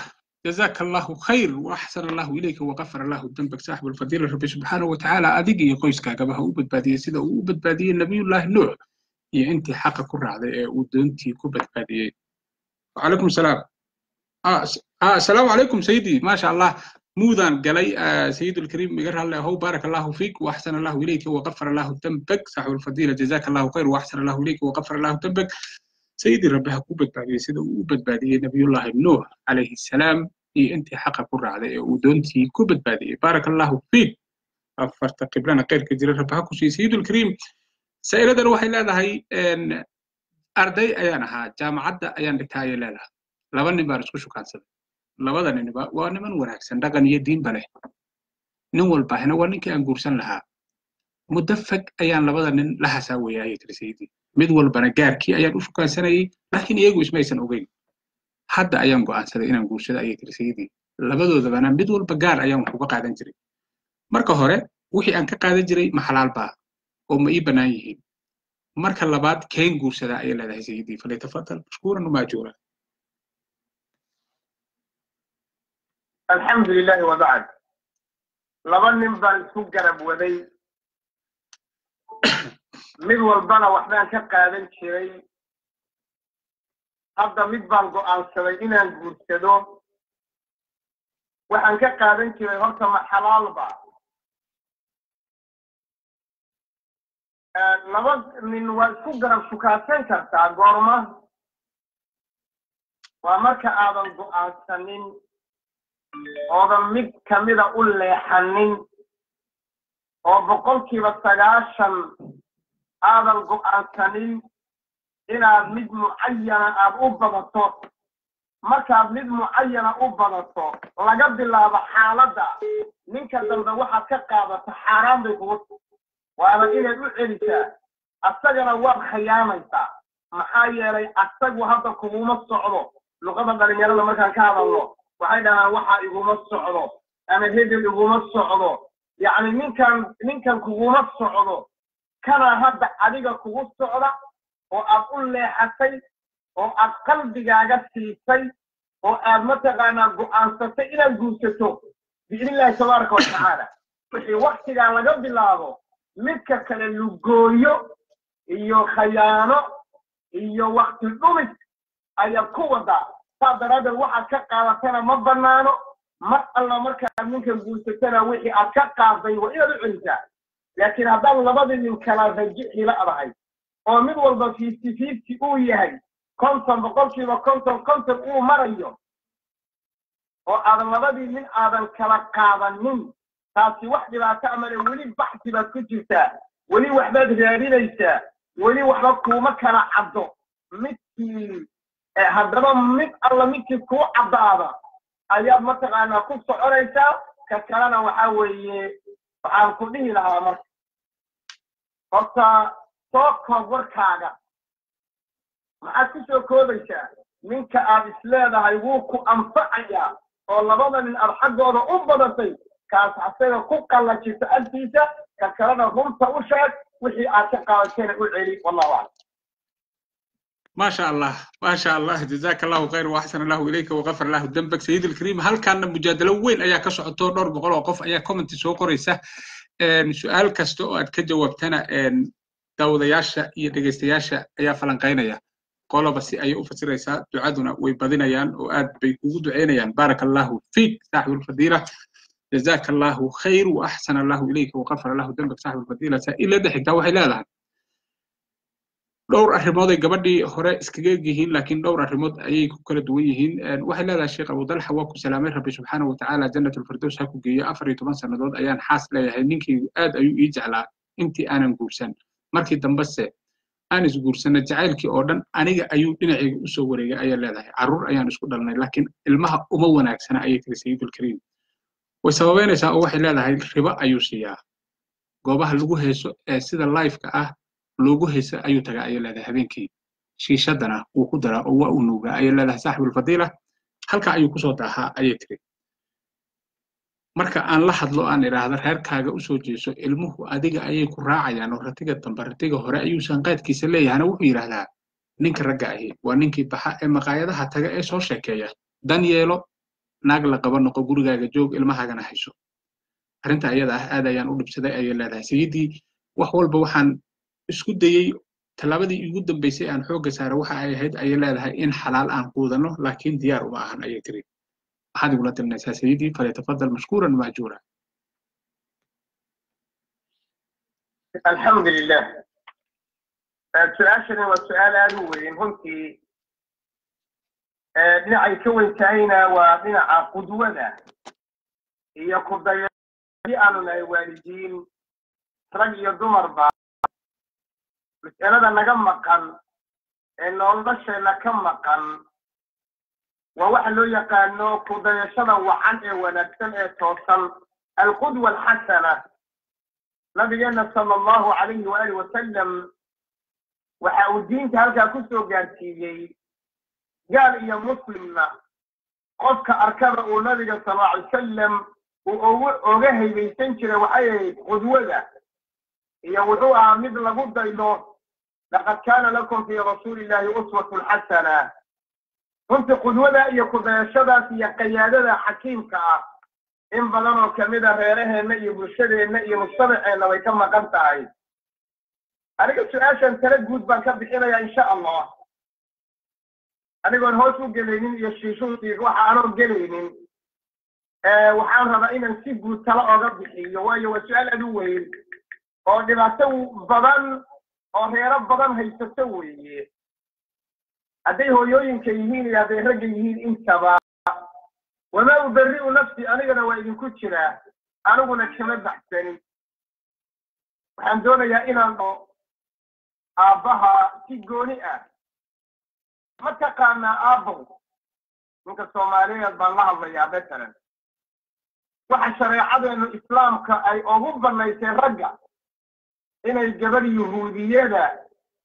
جزاك الله خير وأحسن الله إليك وغفر الله ذنبك صاحب الفضيلة. ربي سبحانه وتعالى adiga iyo qoyskaagaba ha u badbaadiyey sida uu u badbaadiyey Nabiyullaahi Nuux iyo intii xaqa ku raacday ee uu doontii ku badbaadiyey. وعليكم السلام. السلام عليكم سيدي، ما شاء الله، muudaan galay. سيد الكريم iga raalli ahow. بارك الله فيك وأحسن الله إليك وغفر الله ذنبك صاحب الفضيلة. جزاك الله خير وأحسن الله إليك وغفر الله ذنبك. Sayidii, Rabbi ha ku badbaadiyey sida uu u badbaadiyey Nabiyullaahi Nuux calayhi salaam iyo intii xaqa ku raacday ee uu doontii ku badbaadiyey. Baaraka Allahu fiik. Afarta qiblana khayrka jira Rabbi ha ku siiyo, Sayidulkariim. Saa'iladan waxay leedahay: arday ayaan ahaa, jaamacadda ayaan dhigtaa, ayay leedahay. Laba nin baan isku shukaansaday. Labada ninba waa niman wanaagsan, dhaqan iyo diinba leh. Nin walbaahina waa ninkii aan guursan lahaa. Muddo fog ayaan labada nin la hasaawaya, ayay tiri sayidii. Mid walbana gaarkii ayaan u shukaansanayey, laakiin iyagu ismaysan ogeyn. Hadda ayaan go'aansaday inaan guursado, ayay tiri sayidii. Labadoodabana mid walba gaar ayaan wax uga qaadan jiray. Marka hore, wixii aan ka qaadan jiray ma xalaal baa oo ma ii bannaan yihiin? Marka labaad, keen guursadaa, ayay leedahay sayidii. Falyatafadal mashkuuran umaajuura. Alxamdu lilahi wabacd. Laba nin baan isku garab waday, mid walbana waxbaan ka qaadan jiray. Hadda mid baan go'aansaday inaan guursado. Waxaan ka qaadan jiray horta ma xalaalba? Laba nin waa isku garab shukaadsan kartaa goorma? Waa marka aadan go'aansanin oodan mid kamida u leexanin, oo 90% aadan go'aansanin inaad mid mucayana aad u badato. Markaad mid mucayana u badato, laga bilaabo xaaladda ninka dambe waxaad ka qaadato xaaraan bay kugu, waana inaad u celisaa, asagana waad khiyaamaysaa. Maxaa yeelay, asagu hadda kuguma socdo. Luqada dhalinyarada markaan ka hadalno, waxay dhahaan waxa iguma socdo ama hebel iguma socdo. Yacni ninkan kuguma socdo, kana hadda adiga kugu socda oo aad u leexatay oo aad qalbigaaga siisay oo aad mataqaanaa go'aansatay inaad guursato biidni Illahi tabaaraka watacaala. Wixii waktigaa laga bilaabo, midka kale lugooyo iyo khayaano iyo wakti dhumis ayaad ku wadaa. Saas daraaddeed, waxaad ka qaadatana ma bannaano. Mar alla markaad ninka guursatana, wixii aad ka qaaday waa inaad u celisaa. Laakiin haddaad labadii nin kala rajixi la'dahay oo mid walba 50-50 uu yahay, 50, 50% 50 uu marayo, oo aadan labadii nin aadan kala qaadanin, taasi wax dhibaato amale. Weli baxsi baad ku jirtaa, weli waxbaad raadinaysaa, weli waxba kuuma kala caddo. Midkii haddaba, mid alla midkii kuu caddaada ayaad mataqaanaa ku soconaysaa. Ka kalena waxaa weeye, waxaan ku dhihi lahaa, marka horta soo koob warkaaga. Maxaad ku soo koobaysaa? Ninka aad isleedahay wuu ku anfacayaa oo labada nin aad xaggooda u badatay, kaas asaga ku qallajisa agtiisa. Ka kalena runta u sheeg, wixii aad ka qaadatayna u celi. Wallahu aclam. ما شاء الله، ما شاء الله، جزاك الله خير واحسن الله اليك وغفر الله ذنبك سيد الكريم. Halkaana mujaadalo weyn ayaa ka socoto. Dhowr boqol oo qof ayaa comment soo qoraysa. Su'aal kasta oo aad ka jawaabtana, daawadayaasha iyo dhegaystayaasha ayaa falanqaynaya, qoloba si ayay u fasiraysaa. Ducaduna way badinayaan oo aad bay kugu ducaynayaan. بارك الله فيك صاحب الفضيلة، جزاك الله خير وأحسن الله إليك وغفر الله ذنبك صاحب الفضيلة. Saa'ilada xigtaa waxay leedahay: dhowr arrimood ay gabadhii hore iskaga eg yihiin, laakiin dhowr arrimood ayay ku kala duwan yihiin. Waxay leedahay: Sheekh Abudalxa, waa ku salaamay. Rabbi subxaana watacaala Jannatulfirdows ha ku geeyo. 14 sannadood ayaan xaas leeyahay. Ninkii aad ayuu ii jeclaa intii aanan guursan. Markii dambese aan isguursanay, jacaylkii oo dhan aniga ayuu dhinacayga usoo wareegay, ayay leedahay. Carruur ayaan isku dhalnay, laakiin ilmaha uma wanaagsana, ayay tiri Sayidulkariim. Way sababeynaysaa oo waxay leedahay ribo ayuu siiyaa, goobaha lagu heeso ee sida live-ka ah loogu heeso ayuu tagaa, ayay leedahay. Habeenkii shiishadana wuu ku daraa oo waa uu nuugaa, ayay leedahay saaxibulfadiila. Halka ayuu kusoo daahaa, ayay tiri. Marka aan la hadlo, aan idhaahdo reerkaaga usoo jeeso, ilmuhu adiga ayay ku raacayaan oo ratiga dambe ratiga hore ayuu sanqaadkiisa leeyahana, wuxuu yidhaahdaa ninka ragga ahi waa ninkii baxa ee maqaayadaha taga ee soo sheekeeya. Dan yeelo, naag la qaba noqo, gurigaaga joog, ilmahaagana hayso. Arrinta ayada ah aad ayaan u dhibsaday, ayay leedahay sayidii. Wax walba waxaan isku dayey, tallaabadii igu dambaysay aan xoogga saaray waxa ay ahayd, ayay leedahay, in xalaal aan quudano, laakiin diyaar uma ahan, ayay tiri. Maxaad igula talinaysaa sayidii? فليتفضل مشكورا ماجورا. Alxamdu lilah. Su-aashani waa su-aal aada u weyn runtii. Dhinacay ka weyn tahayna waa dhinaca qudwada iyo kudaya. Aanu nahay waalidiin, rag iyo dumarba, mas'alada naga maqan ee nolosheenna ka maqan waa waxa loo yaqaano kudayashada wacan ee wanaagsan ee toosan, alqudwa alxasana. Nabigeena sala Allahu calayhi waaalih wasalam waxa uu diinta halkaa ku soo gaarsiiyey, gaal iyo muslimna qofka arkaba uu nabiga sal alla alay wasalam uu ogu oga haybaysan jiray, waxay ahayd qudwada iyo wuxuu ahaa mid lagu daydo. Laqad kaana lakum fii rasuuli illahi uswatun xasana. Runtii qudwada iyo kudayashadaas iyo qayaadada xakiimka ah in badan oo kamida reeraheenna iyo bulshadeenna iyo mujtamaceenna way ka maqan tahay. Aniga su-aashan tala guud baan ka bixinaya insha Allah, anigoon hoos u gelaynin iyo shiishuusi waxa anoon gelaynin. Waxaan rabaa inaan si guud tala oga bixiyo, waayo waa su-aal aad u weyn oo dhibaato badan oo reero badan haysato weeye, hadday hooyooyinka yihiin iyo hadday ragga yihiin intaba. Wamaa ubari'u nafsi, anigana waa idinku jiraa, aniguna kama baxsanin. Waxaan doonayaa inaan dhao aabbaha si gooni ah: ma taqaanaa aabbow, ninka Soomaaliyeed baan la hadlayaa, matalan waxa shareecadeennu Islaamka ay ugu bannaysay ragga inay gabadh Yuhuudiyada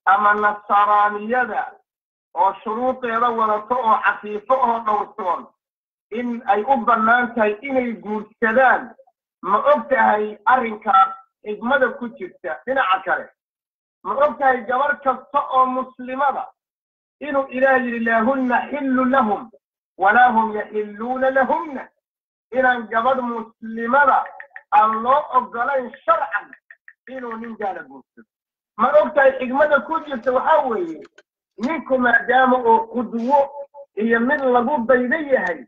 ama Nasaraaniyada oo shuruudeeda wadato oo cafiifo oo dhowrsoon in ay u bannaan tahay inay guursadaan? Ma og tahay arrinkaas xigmada ku jirta? Dhinaca kale, ma og tahay gabarh kasta oo muslimada inuu Ilaah yidhi laa hunna xillu lahum walaa hum yaxilluuna lahunna, inaan gabadh muslimada aan loo ogolayn sharcan inuu nin gaala guursado? Ma og tahay xigmada ku jirta? Waxaa weeye, ninku maadaama oo qudwo iyo mid lagu dayda yahay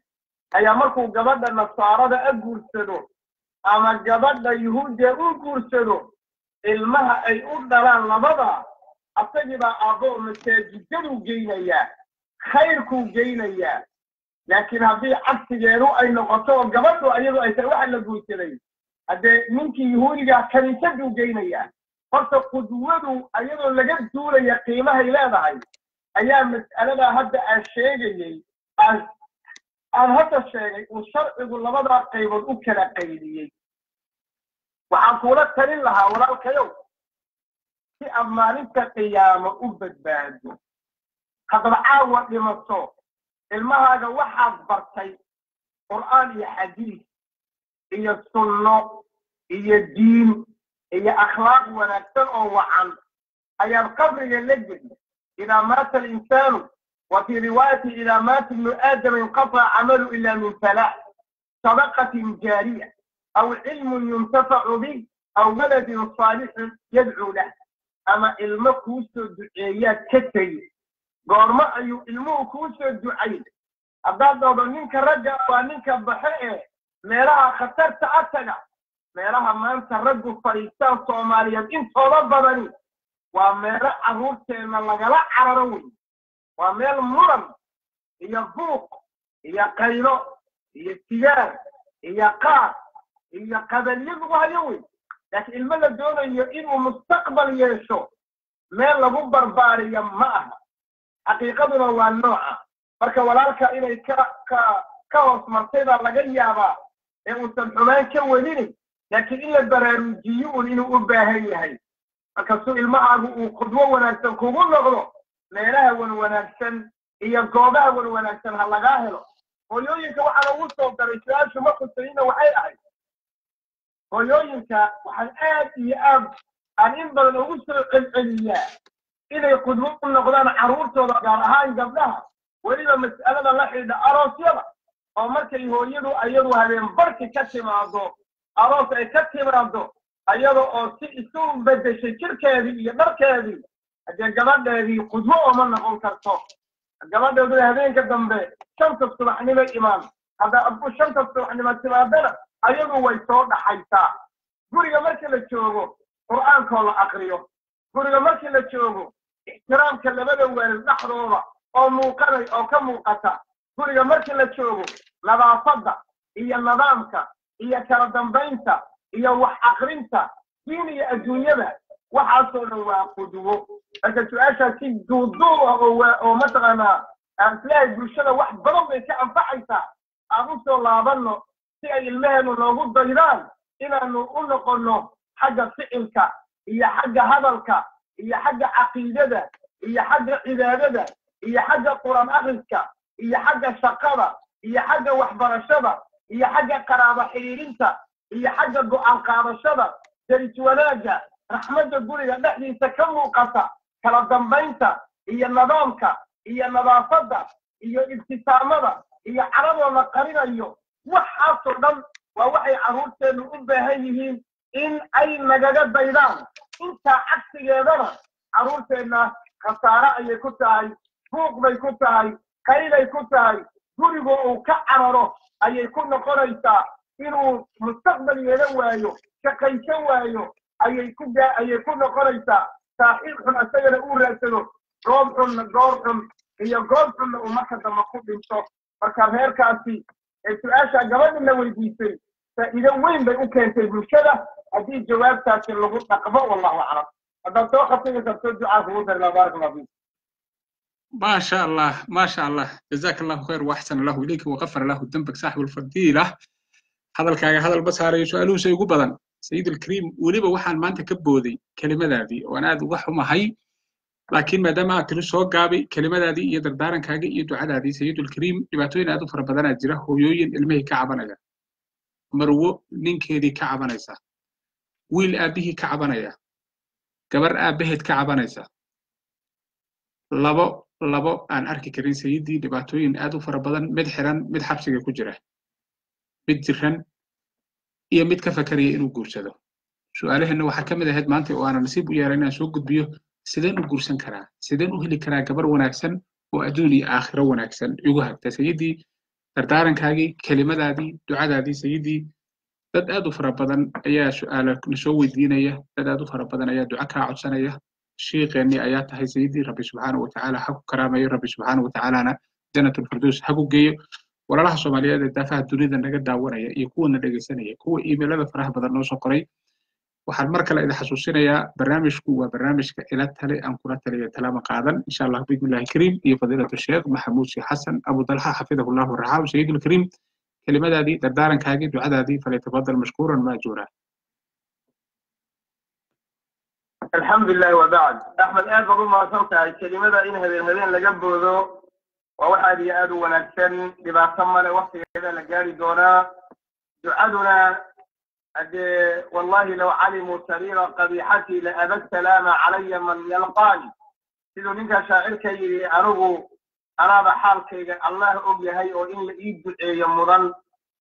ayaa markuu gabadha Nasaarada a guursado ama gabadha Yuhuudda u guursado, ilmaha ay u dhalaan labada asagii baa aabbo oo masaajidaduu geynayaa, khayrkuu geynayaa. Laakiin haddii cagsigeedu ay noqoto oo gabadhu ayadu ay tahay waxa la guursaday, haddee ninkii Yuhuudigaa kaniisaduu geynayaa. Horta qudwadu ayadoo laga duulaya qiimahay leedahay ayaa mas'aladaa hadda aan sheegayey, aan hadda sheegay, uu sharcigu labadaa qaybood u kala qaybiyey. Waxaan kuula talin lahaa, walaalkayow, si aad maalinta qiyaamo u badbaado, haddaba caawa dhimato, ilmahaaga waxaad bartay Qur'aan iyo xadiis iyo sunno iyo diin iyo akhlaaq wanaagsan oo wacan ayaad qabriga la geli. Idaa maata alinsaanu, wa fii riwaayati idaa maata ibnu aadama inqataca camalu ila min halaath: sadaqatin jaariya aw cilmun yuntafacu bih aw waladin saalixun yadcuu lah, ama ilmo kuu soo duceeyaad ka tegi. Goormo ayuu ilmuhu kuu soo ducay? Haddaad dhahdo ninka ragga waa ninka baxe ee meelaha khatarta a taga, meelaha maanta raggu fadhiistaan Soomaaliyeed intooda badani waa meelo carruurteenna lagala cararo wey. Waa meel muran iyo buuq iyo qaylo iyo sigaar iyo qaar iyo qabalyo lagu hayo wey. Laakiin ilmo la doonayo inuu mustaqbal yeesho meel lagu barbaariyo ma aha, xaqiiqaduna waa nooca. Marka walaalka inay ka hoos martay baa laga yaabaa ee uusan xumaan ka wadinin, laakiin in la baraarujiyo un inuu u baahan yahay. Markastuu ilmahaagu uu qudwo wanaagsan kugu noqdo, meelaha wan wanaagsan iyo goobaha wan wanaagsan ha lagaa helo. Hooyooyinka waxaan ugu soo daray, su-aashu ma khusayna, waxay ahayd hooyooyinka waxaan aad iyo aad aan in badan ugu soo celceliyaa inay qudwo u noqdaan carruurtooda, gaar ahaan gabdhaha, weliba mas'alada la xidhiidha aroosyada, oo markay hooyadu ayadu habeen barki ka timaado, aroos ay ka timaado, ayada oo si isu beddeshay jirkeedii iyo dharkeedii, haddee gabadheedii qudwo ooma noqon karto. Gabadheeduna habeenka dambe 5-ta subaxnimo imaan, hadda abu 5-ta subaxnimo timaadana ayadu way soo dhaxaysaa. Guriga markii la joogo qur'aankoo la akriyo, guriga markii la joogo Ixtiraamka labada waalid dhexdooda oo muuqanay oo ka muuqata guriga markii la joogo, nadaafadda iyo nidaamka iyo kala dambaynta iyo wax akrinta diin iyo adduunyada, waxaasoo dhan waa qudwo. Marka su-aashaas si duuduub ah oo mataqaanaa aan isleeyahay bulshada wax badan bay ka anfacaysaa, aan u soo laabanno si ay ilmaheenu noogu daydaan, inaanu u noqonno xagga ficilka iyo xagga hadalka iyo xagga caqiidada iyo xagga cibaadada iyo xagga qur-aan akhriska iyo xagga shaqada iyo xagga waxbarashada iyo xagga qaraabo xiriirinta iyo xagga go'aan qaadashada, deris wanaagga, raxmadda guriga dhexdiisa ka muuqata, kala dambaynta iyo nidaamka iyo nadaafadda iyo ibtisaamada iyo caradoo la qarinayo. Waxaasoo dhan waa waxay carruurteennu u baahan yihiin in ay nagaga daydaan. Intaa cagsigeedana carruurteenna khasaare ayay ku tahay, buuq bay ku tahay, qaylay ku tahay, gurigu uu ka cararo ayay ku noqonaysaa, inuu mustaqbal yeelan waayo, shaqaysan waayo ayay ku noqonaysaa, saaxiib xun isagana uu raadsado, goob xunna, goor xun iyo goob xunna uu marka dambe ku dhinto. Marka reerkaasi ee su-aasha gabadha la weydiisay faa'iido weyn bay u keentay bulshada haddii jawaabtaasi lagu dhaqmo. Wallahu aclam. Haddaad soo khatimi karto, ducaa kugu dari laa. Baarak Allah fiik. ما شاء الله، ما شاء الله، جزاك الله خير واحسن الله اليك وغفر الله ذنبك صاحب الفضيله. Hadalkaaga hadal ba saarayo, su-aaluhusa ugu badan, Sayid Alkariim. Weliba waxaan maanta ka booday kelimadaadii oo aan aad uga xumahay, laakiin maadaama aad tiri soo gaabay kelimadaadii iyo dardaarankaagii iyo ducadaadii, Sayidulkariim, dhibaatooyin aad u fara badanaa jira. Hooyooyin ilmihii ka cabanaya, marwo ninkeedii ka cabanaysa, wiil aabbihii ka cabanaya, gabar aabbaheed ka cabanaysa, labo labo aan arki karin, sayidii. Dhibaatooyin aad u fara badan, mid xiran, mid xabsiga ku jira, mid jiran iyo mid ka fakaraya inuu guursado. Su-aalaheenna waxaa ka mid ahayd maanta oo aanan nasiib u yeelay inaan soo gudbiyo: sideen u guursan karaa? Sideen u heli karaa gabar wanaagsan oo adduun iyo aakhiro wanaagsan igu hagta? Sayidii, dardaarankaagii, kelimadaadii, ducadaadii, sayidii. Dad aad u fara badan ayaa su'aalo na soo weydiinaya, dad aad u fara badan ayaa duco kaa codsanaya. Shiiqeennii ayaa tahay, sayidii. Rabbi subxaanahu watacaala ha ku karaamayo, Rabbi subxaanahu watacaalana Janatulfirdows ha ku geeyo. Walaalaha Soomaaliyeed ee daafaha dunida naga daawanaya iyo kuwana dhegaysanaya, kuwa iimaylada faraha badan noo soo qoray, waxaan mar kale idin xasuusinayaa barnaamijku waa barnaamijka Ila Tale, aan kula taliya talaama qaadan, insha Allah biidnillahi kariim, iyo Fadiilatu Sheekh Maxamuud Sheekh Xasan Abu Dalxa, xafidahu Llahu waraxaahu. Sayidulkariim, kelimadaadii, dardaarankaagii, ducadaadii, falyatafadal mashkuuran maajuura. الحمد لله وبعد. أحمد، aad baad u mahadsan tahay. Kelimada in habeen habeen laga boodo waa wax aad iyo aad u wanaagsan, dhibaato male, waktigeeda la gaari doonaa. Ducaduna hadee, wallahi low calimuu sariira qabiixatii la aba salaama calaya man yalqaani, siduu ninkaa shaacirka yidhi. Anigu anaaba xaalkayga Allah og yahay oo in la ii duceeyo mudan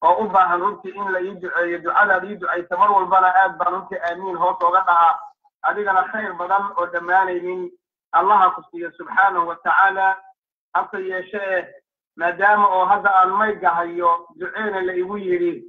oo u baahan runtii in la ii duceeyo. Ducadaad ii ducaysa mar walbana aad baan runtii aamiin hoos ooga dhahaa. Adigana khayr badan oo dhammaanaynin Allaha ku siiyo subxaanahu wa tacaala. Hase yeeshe eh, maadaama oo hadda aan mayga hayo, duceena la igu yidhi,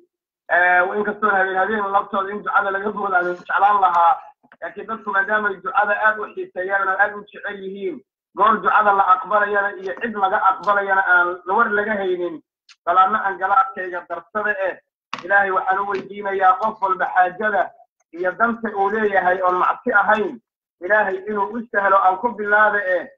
inkastoo habeen habeen laftooda in ducada laga booda aan jeclaan lahaa, laakiin dadku maadaama ay ducada aad u xiiseeyaan oo aad u jecel yihiin, goor ducada la aqbalayana iyo cid laga aqbalayana aan war laga haynin, bal anna aan galaadkayga darsada eh. Ilaahay waxaan u weydiinayaa qof walba xaajada iyo danta uu leeyahay oon macsi ahayn Ilaahay inuu u sahlo. Aan ku bilaaba eh,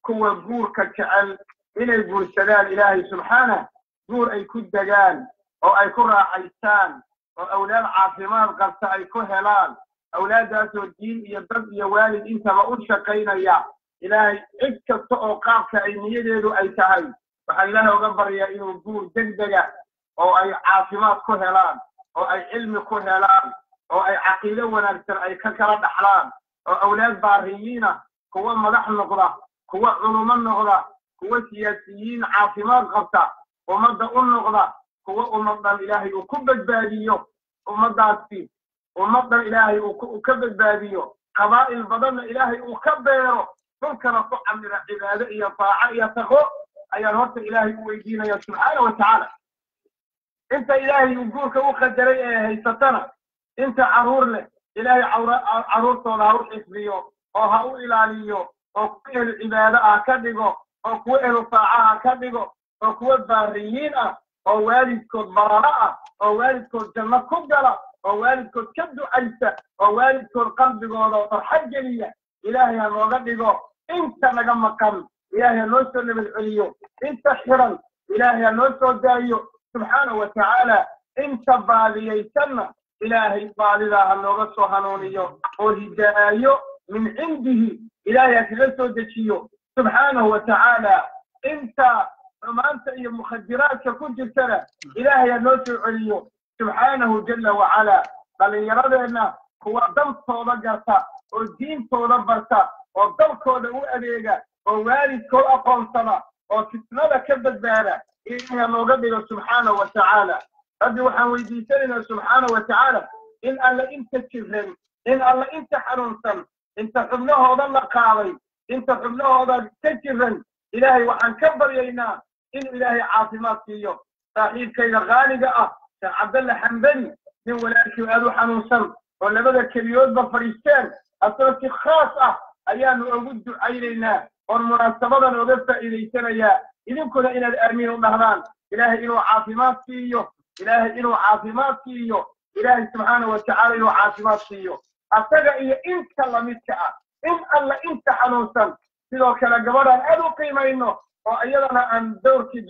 kuwa guurka jecel inay guursadaan, Ilaahay subxaanah guur ay ku degaan oo ay ku raaxaystaan oo awlaad caafimaad qabta ay ku helaan, awlaaddaasoo diin iyo dad iyo waalid intaba u shaqaynaya. Ilaahay cid kasta oo qaabka ay niyadeedu ay tahay waxaa Ilaahay uga baryaa inuu guur degdega oo ay caafimaad ku helaan oo ay cilmi ku helaan oo ay caqiido wanaagsan ay ka kala dhaxlaan oo awlaad baariyiina, kuwa madax noqda, kuwa culumo noqda, kuwa siyaasiyiin caafimaad qabta ummadda u noqda, kuwa ummaddan Ilaahay uu ku badbaadiyo, ummaddaasi ummaddan Ilaahay uu ka badbaadiyo, qabaa'il badanna Ilaahay uu ka beero, dhulkana ku camira cibaado iyo taaco iyo taqo ayaan horta Ilaahay u weydiinaya subxaana wa tacaala. Inta Ilaahay uu guurka u qadaray ee haysatana, inta carruur leh, Ilaahay carruurtooda ha u xifdiyo oo ha u ilaaliyo. oo kuwa ehlu cibaado ah ka dhigo, oo kuwa ehlu saacaha ka dhigo, oo kuwa baariyiin ah, oo waalidkood bararo ah, oo waalidkood janno ku gala, oo waalidkood ka ducaysa, oo waalidkood qalbigooda farxad geliya Ilaahay ha nooga dhigo. Inta naga maqan Ilaahay ha noo soo nabad celiyo, inta xiran Ilaahay ha noo soo daayo subxaanahu wa tacaala. Inta baadiyaysanna Ilaahay baadidaa ha nooga soo hanuuniyo oo hidaayo min cindihi Ilaahay ha kaga soo dejiyo subxaanahu wa tacaala. Inta xumaanta iyo mukhadiraadka ku jirtana Ilaahay ha noo soo celiyo subxaanahu jalla wacala. Dhallinyaradeenna kuwa dantooda garta oo diintooda barta oo dalkooda u adeega oo waalidkood aqoonsada oo fitnada ka badbaada Ilaahay ha nooga dhigo subxaanahu wa tacaala. Rabbi waxaan weydiisanaynaa subxaanahu wa tacaala in alle inta jiran, in alle inta xanuunsan, inta xubnahooda la qaaday, inta xubnahooda ka jiran, Ilaahay waxaan ka baryaynaa inuu Ilaahay caafimaad siiyo. Saaxiibkayga qaaliga ah Sheekh Cabdalle Xambali, nin walaalkii aad u xanuunsan oo labada keliyoodba fadhiisteen, asagoo si khaas ah ayaanu ugu ducaynaynaa oon munaasabadan oga faa'iidaysanayaa, idinkuna inaad aamiin u dhahdaan. Ilaahay inuu caafimaad siiyo, Ilaahay inuu caafimaad siiyo, Ilaahay subxaanahu wa tacaala inuu caafimaad siiyo asaga iyo inta lamidka ah, in alla inta xanuunsan. Sidoo kale gabadhaan aad u qiimayno oo iyadana aan dowrkii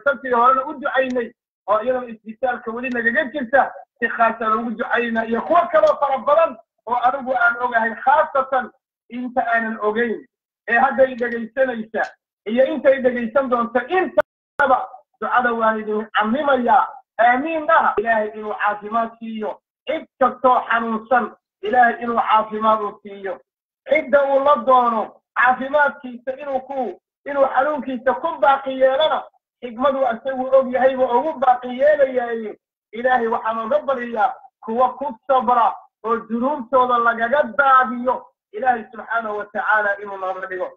sabtigii horena u ducaynay oo iyadana isbitaalka weli nagaga jirta, si khaasa ugu ducaynaa, iyo kuwo kaloo fara badan oo anigu aan ogahay, khaasatan inta aanan ogeyn ee hadday dhegaysanaysa iyo intay dhegaysan doonta, intaba ducada waan idin camimayaa. Aamiin dhaha. Ilaahay inuu caafimaad siiyo cid kastoo xanuunsan, Ilaahay inuu caafimaad u siiyo cidda uu la doono caafimaadkiisa, inuu xanuunkiisa ku baaqi yeelana xikmadu isagu og yahayba ugu baaqi yeelayaaye. Ilaahay waxaan oga baryaa kuwa ku sabra oo dunuubtooda lagaga daadiyo Ilaahay subxaanahu wa tacaala inuu nooga dhigo.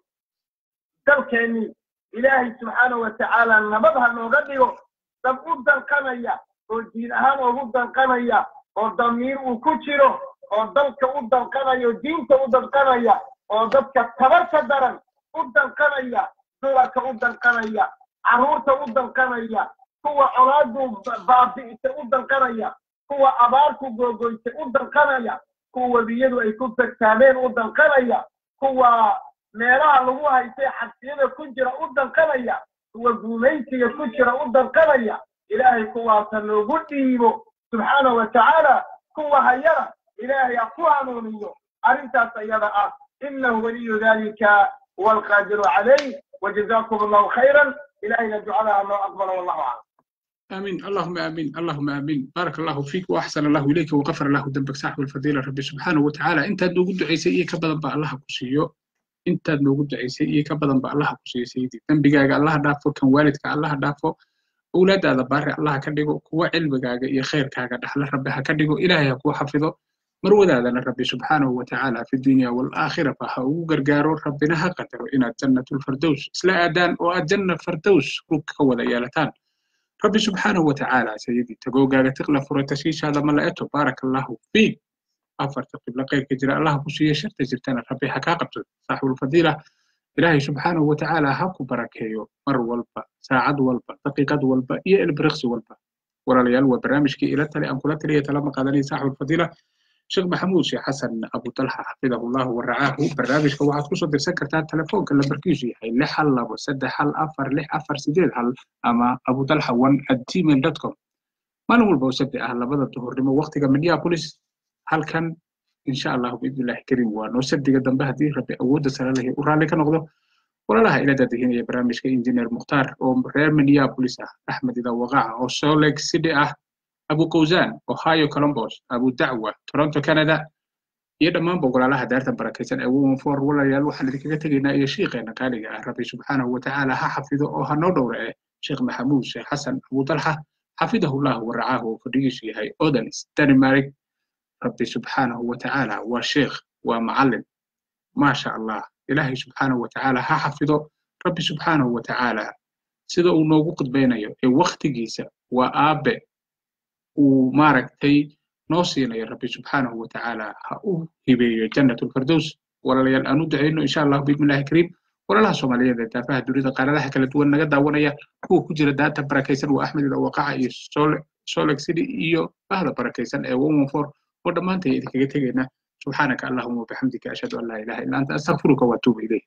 Dalkeennii Ilaahay subxaanahu wa tacaala nabad ha nooga dhigo. Dad u danqanaya oo diin ahaan ugu danqanaya oo damiir uu ku jiro oo dalka u danqanaya oo diinta u danqanaya oo dadka tabarta daran u danqanaya, dumarka u danqanaya, carruurta u danqanaya, kuwa colaadu baabi'isay u danqanaya, kuwa abaartu googoysay u danqanaya, kuwa webiyadu ay ku tagtaameen u danqanaya, kuwa meelaha lagu haystay xabsiyada ku jira u danqanaya, kuwa guumaysiga ku jira u danqanaya, Ilaahay kuwaasa noogu dhiibo subxaanahu wa tacaala. Kuwa hayana Ilaahay ha ku hanuuniyo arrintaas iyada ah, innahu waliyu dalika waalqaadiru calayh. Wajazaakum Allahu khayran. Ilahayna ducada ha noo aqbalo, wallahu aclam. آمين، اللهم آمين، اللهم آمين. بارك الله فيك وأحسن الله إليك وغفر الله ذنبك صاحب الفضيلة. ربي سبحانه وتعالى أنت نوغو دعيسay iyo ka badan ba Allah ku siiyo. Intaad noogu ducaysay iyo ka badan ba Allah ku siiyo sayidi. Dembigaaga Allah dhaafo, kan waalidka Allah dhaafo, awlaadaada baari Allah ka dhigo, kuwa cilmigaaga iyo khayrkaaga dhaxla Rabbi ha ka dhigo. Ilaahay ha kuu xafido, marwadaadana Rabbi subxaanahu wa tacaala fi dunya waalaakhira ba ha ugu gargaaro. Rabbina ha qadaro inaad jannatulfardows isla aadaan oo aad janna fardows rug ka wada yeelataan Rabbi subxaanahu wa tacaala. Sayidi, tagoogaaga tiqla fura, tashiishaada ma la eto. Baaraka Allahu fiik. Afarta qiblo khayrka jira Allah ku siiyo, sharta jirtana Rabbi ha kaa qabto. Saaxibulfadiila, Ilaahay subxaanahu wa tacaala ha ku barakeeyo mar walba, saacad walba, daqiiqad walba iyo ilbiriqsi walba. Walaalayaal, waa barnaamijkii Ila Tali aan kula taliya talama qaadanaya saaxibulfadiila Sheekh Maxamuud Sheekh Xasan Abu Talxa xafidahu Allahu wa racaahu. Barnaamijka waxaad kusoo dirsan kartaa telefoonka lambarkiisu yahay 612 314 6481 ama abutalxa1@gmail.com. Maalin walba oo Sabti ah 2-da duhurnimo waqtiga Minneapolis halkan, insha Allahu biidnillahi kariim. Waa noo Sabtiga dambe haddii Rabbi awoodda sare lehi u raalli ka noqdo. Walaalaha ila daadihinaya barnaamijka, Injineer Mukhtaar oo reer Minneapolis ah, Axmed Ida Waqaaca oo Salt Lake City ah, Abu Qawzan Ohio Columbus, Abu Dacwa Toronto Canada, iyo dhammaanba walaalaha daarta barakaysan ee 114. Walaalayaal, waxaan idinkaga tegaynaa iyo shiiqeena qaaliga ah, Rabbi subxaanahu wa tacaala ha xafido oo ha noo dhowra eh, Sheekh Maxamuud Sheekh Xasan Abu Talxa xafidahu Llahu wa racaahu, oo fadhigiisu yahay Odense, Denmark. Rabbi subxaanahu wa tacaala waa sheekh, waa macallin, maasha Allah. Ilaahay subxaanahu wa tacaala ha xafido. Rabbi subxaanahu wa tacaala sida uu noogu qudbaynayo ee waktigiisa waa aabe uu maaragtay noo siinayo, Rabbi subxaanahu wa tacaala ha u hibeeyo jannatulfardows. Walaalayaal, aan u duceyno insha Allah biidnillahi kariim walaalaha Soomaaliyeed ee daafaha dunida qaaradaha kala duwan naga daawanaya, kuwa ku jira daata barakaysan waa Axmed Ilawaqaca iyo Solex City iyo bahda barakaysan ee 114 oo dhammaantay idinkaga tegayna. Subxaanaka allahuma wabixamdika, ashhadu an laa ilaha illa anta, astakfiruka waatuubu ilayk.